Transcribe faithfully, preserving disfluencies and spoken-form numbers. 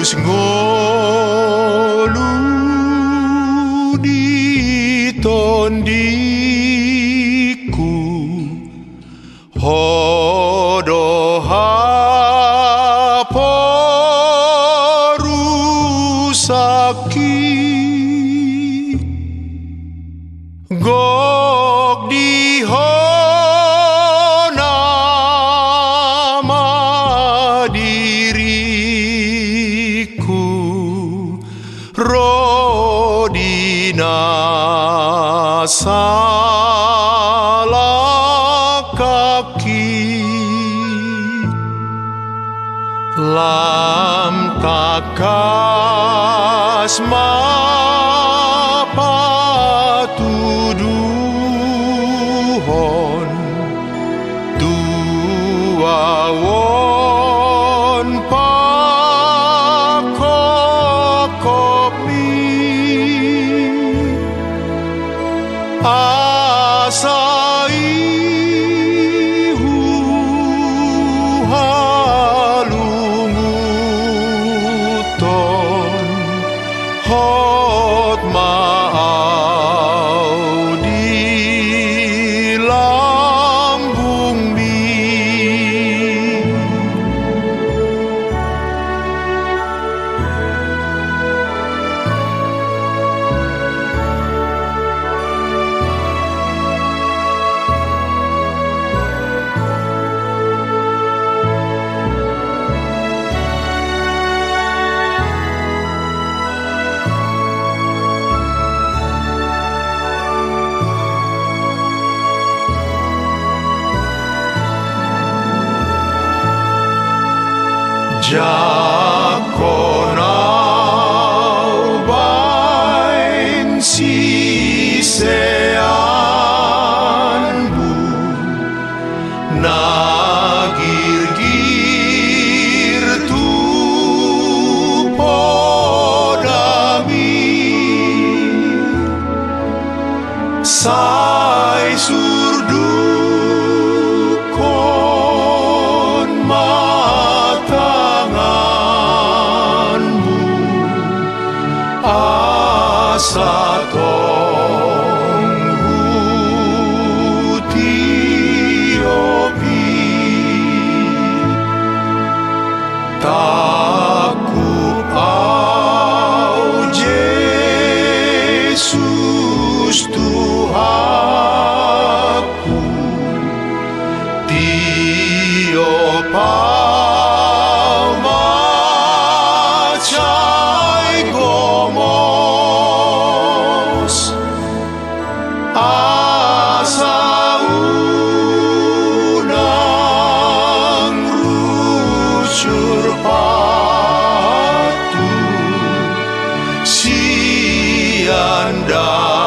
Ngolu di tondingku, Ho do haporusakki. Gok di Ho nama diriku, ro di na salangkaki. Lam tangkas ma patuduhon tu ahu on pangkophopmi. Asa i huhalungunhon, hot ma ahu di lambungmi. Jangkon ahu baen siseanmu na girgir tu podami. Sai surdukkon ma tanganmu, asa tong hutiopi. Tangkup ahu, Jesus Tuhanku, tiop ahu ma sai gomos. Asa unang rusur patuk sian da